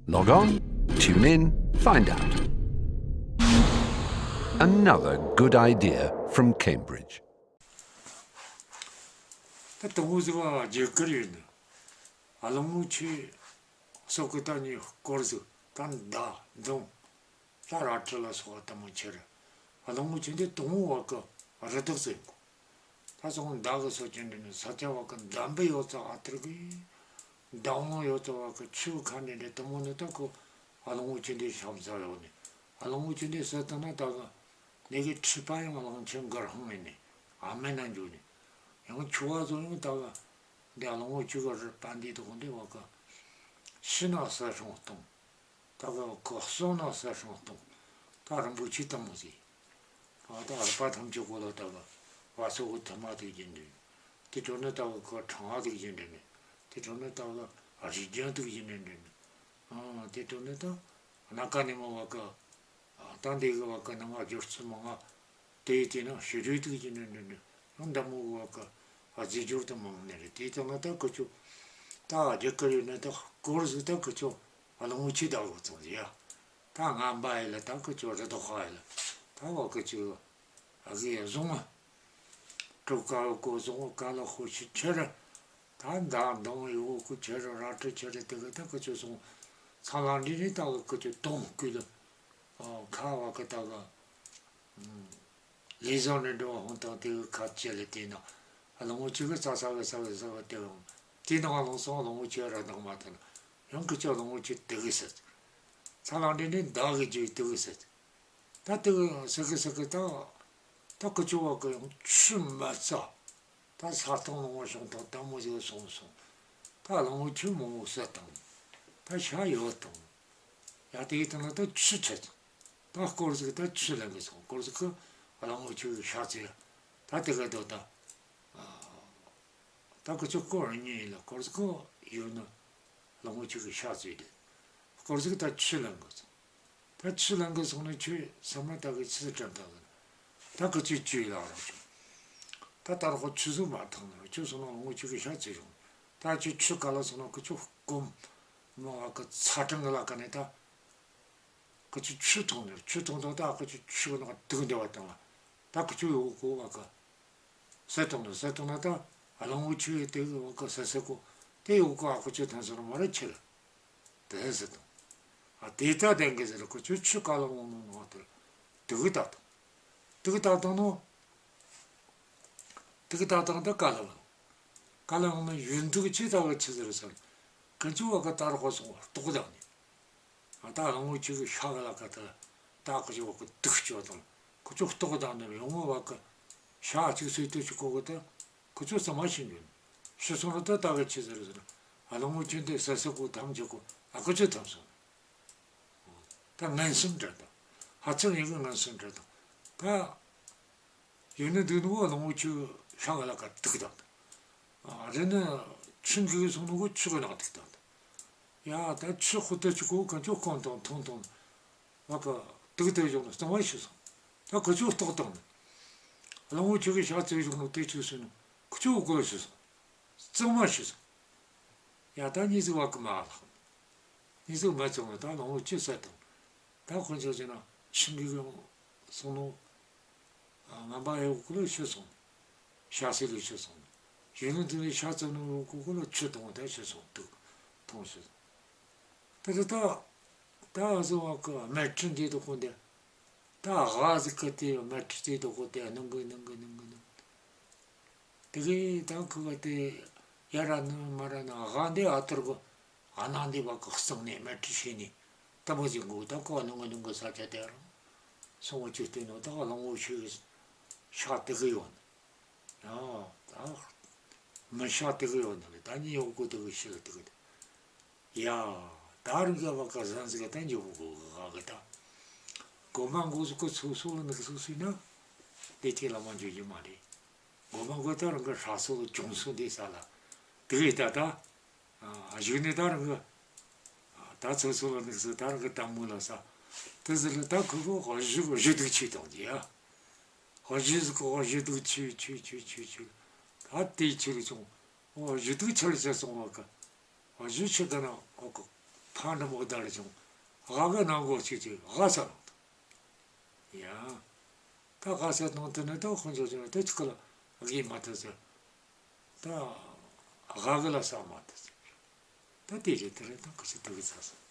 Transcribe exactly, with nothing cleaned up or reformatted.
Log on, tune in, find out. Another good idea from Cambridge. ད་དུང་ཟིག་བ་རྒྱུ་སྐར་ཡོད་ནི། ཨ་ལོ་ངོ་ཆེ་སོག་གི་ད་ནི་སྐོར་ཟིག་ད་མདའ་མདུང་ད་རལ་གྲི་ལ་སོགས་པ་དུ་མ་ཁྱེར། ཨ་ལོ་ངོ་ཆེ་འདི་དུང་བ་གི་རི་དྭགས་ཟེར་གོ། ད་སོང་མདའ་གི་སོ་ཅན་འདི་ནི་ས་ཆ་བ་གི་འདམ་བུ་ཡོད་ཙང་ཨ་ཐུར་གི། འདམ་བ་ཡོད་ཙང་བ་གི་ཆུ་ཁ་འདི་འདྲ་དུ་མོ་ནི་ད་ཁོ་ཨ་ལོ་ངོ་ཆེ་འདི་ཤམ་ས་ཡོད་ནི། ཨ་ལོ་ངོ་ཆེ་འདི་ཟེར་ད་ན་ད་གི་ནི་གི་ཁྲི་པ་ཡང་གླང་ཆེན་གར་ཧང་ཡིན་ནི། ཨ་མེ་ན་འཇུ་ནི། ཡང་ཆུ་བ་ཚོ་ཡང་ད་གི་འདི་ཨ་ལོ་ངོ་ཆེ་གི་རི་པ་འདི་དུ་གོ་འདི་བ་གི་ཤི་ན་ས་སྲུང་སྟོང་། ད་ག་གོ་སོང་ན་ས་སྲུང་སྟོང་། ད་རིན་པོ་ཆེ་དུ་མོ་ཟིག་ཨ་ད་རི་པ་ཐམས་ཅད་གོ་ལ་ད་ག་བ་སོ་གོ་ཐུ་མ་དུ་ཡིན་འདྲ་ནི། དེ་གྲོ་ནི་ད་ག་གོ་ཁྲང་ཨ་དུ་ཡིན་འདྲ་ནི། དེ་གྲོ་ནི་ད་ག་རི་རྒྱང་དུ་ཡིན་འདྲ་ནི། ཨ་དེ་གྲོ་ནི་ད་ན་ཀ་ནི་མོ་བ་ག་ཨ་ད་འདི་གི་བ་ག་ནང་ང་སྦྱོར་ཚུལ་མང་ང་དེ་ཡི་དེ་ན་ཤི་རུས་དུ་ཡིན་འདྲ་འདྲ་འདྲ། ཡང་འདམ་མོ་གི་བ་ག་ཨ་རྫས་སྦྱོར་དུ་མང་ནི་རེད། དེ་ལྟ་ན་ད་ཁོ་ཚོ་ད་རྒྱ་གར་ཡོད་ན་ད་སྐོར་ཟིག་ད་ཁོ་ཚོ་ཨ་ལོ་ངོ་ཆེ་ད་གོ་ཚང་ཡ། ད་ང་འབའ་ཡི་ལ་ད་ཁོ་ཚོ་རི་དྭགས་ཧ་ཡི་ལ་ད་བ་ཁོ་ཚོ་ཨ་གི་བཟུང་ང་གྲོ་ཀ་བ་གོ་བཟུང་ང་ཀ་ལ་ཧོ་ཤི་ཁྱེར་ར། ད་མདའ་མདུང་ཡོ་གོ་ཁྱེར་ར་རལ་གྲི་ཁྱེར་ར་དེ་གི་ད་ཁོ་ཚོ་བཟུང་ཚང་ལ་འདི་ནི་ད་གི་ཁོ་ཚོ་དོང་བརྐོས་ལ་ཨ་ཁ་བ་གི་ད་གི། ལས་བཟང་ནས་འགྲོ་བ་ཧོན་དང་དེ་གི་ཁ་ཆེ་ལ་དེ་ན་ཨ་ལོ་ངོ་ཆེ་གི་ཙ་ས་གི་ས་གི་ས་གི་དེ་ཡང་དེ་ནང་ལོང་སོང་ཨ་ལོ་ངོ་ཆེ་ར་དང་མ་ཐོན། ཡང་ཁི་ཆོ་ཨ་ལོ་ངོ་ཆེ་དེ་གི་ཟེར། ཚ་ལང་འདྲེ་འདྲེ་མདའ་གི་རྒྱུ་དེ་གི་ཟེར། ད་དེ་གི་ས་གི་ས་གི་ད་ད་ཁི་ཆོ་བ་གི་ཡང་ཆུ་མ་ཚ། ད་ས་སྟོང་ལོང་བ་བྱུང་དང་ལྟད་མོ་ཟིག་སོང་སོང་། ད་ལོང་བ་ཆུ་མང་བོ་བསད་དང་། ད་ཤ་ཡོད་དང་། ཡ་དེ་ཡི་དང་ན་ད་ཆུ་ཆད། ད་སྐོར་ཟིག་ད་ཆུ་ལེན་གི་སོང་། སྐོར་ཟིག་གི་ལོང་བ་ཆུ་གི་ཤ་ཚེ། ད་དེ་ག་དོ་ད། ད་ཁོ་ཚོ་སྐོར་གཉིས་ཡིན་ལ་སྐོར་ཟིག་གི་ཡོད་ན་ལོང་བ་ཆུ་གི་ཤ་ཚེ་དེ། སྐོར་ཟིག་ད་ཆུ་ལེན་གི་སོང་། ད་ཆུ་ལེན་གི་སོང་ནས་ཆུ་ས་མ་ད་གི་ཆུ་དྲན་ད་གི་ད་གི་ཆུ་ཆུ་ལ་རོ་ཆུ། ད་ད་རོ་ཆུ་ཟུ་མ་ཐང་ནས་ཆུ་སོང་ན་ལོང་ཆུ་གི་ཤ་ཆུ་ཡོང་། ད་ཆུ་ཆུ་ག་ལ་སོང་ན་གི་ཆུ་སྐོམ་མོ་བ་གི་ཚ་གྲང་གི་ལ་ཀ་ནས་ད་གི་ཆུ་ཆུ་འཐུང་ནས་ཆུ་འཐུང་ད་ད་གི་ཆུ་ཆུ་ནང་དུག་འདེ་བ་དང་ལ་ད་གི་ཆུ་ཡོ་གོ་བ་གི། ཟེར་བཏང་ན་ཟེར་བཏང་ན་ད་ཨ་ལོང་བུ་ཆུ་ཡི་དེ་གི་བ་གི་ཟེར་ཟེར་གོ་དེ་ཡོ་གོ་ཨ་ཁུ་ཆུ་ཐན་ཟེར་མ་རེད་ཁྱེར། དེ་ཟེར་བཏང་། ཨ་དེ་ད་དེང་གི་ཟེར་ཁུ་ཆུ་ཆུ་ཀ་ལ་འོང་ནོ་ནོ་དེ་དུག་ད་བཏང་། དུག་ད་བཏང་ནོ། དུག་ད་བཏང་ད་ཀ་ལ་འོང་། ཀ་ལ་འོང་ནོ་ཡུན་དུག་ཆི་ད་བ་ཆི་ཟེར་ཟེར། ཀུན་ཆུ་བ་གི་ད་རོགས་སོང་བ་ལྟོགས་ད་ནི། ཨ་ད་ལོང་བུ་ཆུ་གི་ཤ་གི་ལ་ཀ་ད་ད་ཁུ་ཆུ་བ་གི་དུག་ཅོ་དང་ཁུ་ཆུ་ལྟོགས་དང་ནི་ཡོང་བ་གི་ཤ་ཅིག་སོས་དུ་ཅིག་གོ་གི་ད་ཁུ་ཆུ་ཙམ་མ་ཤི་འགྱོ་ནི། ཤི་སོང་ལ་ད་ད་གི་ཆི་ཟེར་ཟེར། ཨ་ལོང་བུ་ཆུ་འདི་ཟེར་ཟེར་གོ་ཐམས་ཅད་གོ་ཨ་ཁུ་ཆུ་ཐམས་སོང་། ད་ངན་སེམས་འདྲ་དང་ཧ་ཅང་ཡིན་གི་ངན་སེམས་འདྲ་དང་ད། ཡུལ་ནི་འདུག་ནོ་གླང་པོ་ཆེ་ཤ་གི་ལ་ཀ་དུག་དང་། ཨ་རེ་ནི་ཆུ་འགུག་སོང་ནོ་གོ་ཆུ་གི་ནང་དུག་དང་། ཡ་ད་ཆུ་ཁུ་ཏོ་ཆུ་གོ་ག་ཆོ་ཁོང་དང་ཐོང་དང་། ལ་ཀ་དུག་དེ་བཞག་ནོ་གཙང་མ་ཤི་སོང་། ད་ཁུ་ཆོ་ལྟོགས་དང་ནི། གླང་པོ་ཆེ་གི་ཤ་ཚོས་བཞག་ནོ་དེ་ཆུ་སོང་ནོ་ཁུ་ཆོ་གོ་ཤི་སོང་། གཙང་མ་ཤི་སོང་། ཡ་ད་གཉིས་ཟིག་བ་གི་མ་ལགས། གཉིས་ཟིག་མ་བཙོང་ནོ་ད་གླང་པོ་ཆེ་བསད་དང་། ད་དཀོན་མཆོག་ཅེ་ན་ཆིང་གི་གི་སོང་ནོ། ངན་པ་ཡོད་གོ་ལ་ཤི་སོང་། ཤ་སེ་ལ་ཤི་སོང་། གཞོན་ནུ་དེ་ནི་ཤ་ཚ་ནོ་ཡོད་གོ་གོ་ལ་ཆུ་དང་ད་ཤི་སོང་དུག་འཐུང་ཤི་སོང་། ད་ད་ད་ད་ཨ་ཟོ་བ་གི་དམར་ཁྲི་འདི་དུ་ཁོ་འདི་ད་ཨ་ཟི་གི་དེ་དམར་ཁྲི་དེ་དུ་ཁོ་དེ་ནང་གི་ནང་གི་ནང་གི་ནང་། དེ་གི་ད་ཁུ་བ་དེ་ཡ་ར་ནི་མ་ར་ནི་ཨ་ག་འདི་ཨ་ཐུར་གི་ཨ་ན་འདི་བ་གི་གཙང་ནས་དམར་ཁྲི་ཤེས་ནས་ད་མོ་ཟིག་གོ་ད་ཁོ་ནང་གི་ནང་གི་ས་ཆ་དེ་རང་སོང་བ་ཅིག་བལྟས་ནོ་ད་གླང་པོ་ཆེ་གི་ཤ་དེ་གི་ཡོད་ནི། ཨ་ད་མི་ཤ་དེ་གི་ཡོད་ནི་ལ་ད་ནི་ཡོད་གོ་དེ་གི་ཤི་ལ་དེ་གི་དེ། ཡ། ད་རང་གི་བ་ཀ་ཟན་ཟིག་ད་འཇོག་གོ་ག་གི་ད། གོ་མ་གོ་ཟིག་གོ་ཚོ་སོ་ལ་ནི་གི་སོ་སོ་ན། དེ་ཁྱེད་ལ་མ་འཇོག་རྒྱུ་མ་རེད། གོ་མ་གོ་ད་རང་གི་ཧྲ་སོ་ལ་ཅུང་སོ་དེ་ས་ལ། དེ་གི་ད་ད། ཨ་གཞུག་ནས་ད་རང་གི། ད་ཚོ་སོ་ལ་ནི་གི་སོ་ད་རང་གི་དམ་མོ་ལ་ས། དེ་ཟིག་ལ་ད་ཁུ་གོ་གཞུ་གཞུ་དུག་ཆི་དང་གི་ཡ། གཞུ་ཟིག་གོ་གཞུ་དུག་ཆི་ཆི་ཆི་ཆི་ཆི། ད་དེ་ཆི་ལ་ཅུང་། གཞུ་དུག་ཆི་ལ་ཆི་སོང་བ་གི། གཞུ་ཆི་ད་ན་ཨོ་ཀོ། ཕ་འགྲམ་འོག་དར་བྱུང་། ཨ་གི་ནང་སྒོ་གཅིག་གཅིག་ཨ་ས་ལངས་ཐལ། ཡ། ད་ཨ་ས་ལངས་ཐལ་ནི་ད་དཔེ་འཇོག་བྱུང་ད་ཆི་གི་ལ་ཨ་གི་མ་ཐལ་ཟེར། ད་ཨ་གི་ལ་ས་མ་ཐལ་ཟེར། ད་དེ་རེད་དེ་རེད་ད་ཁ་ཤས་དེ་གི་ཚ་ས།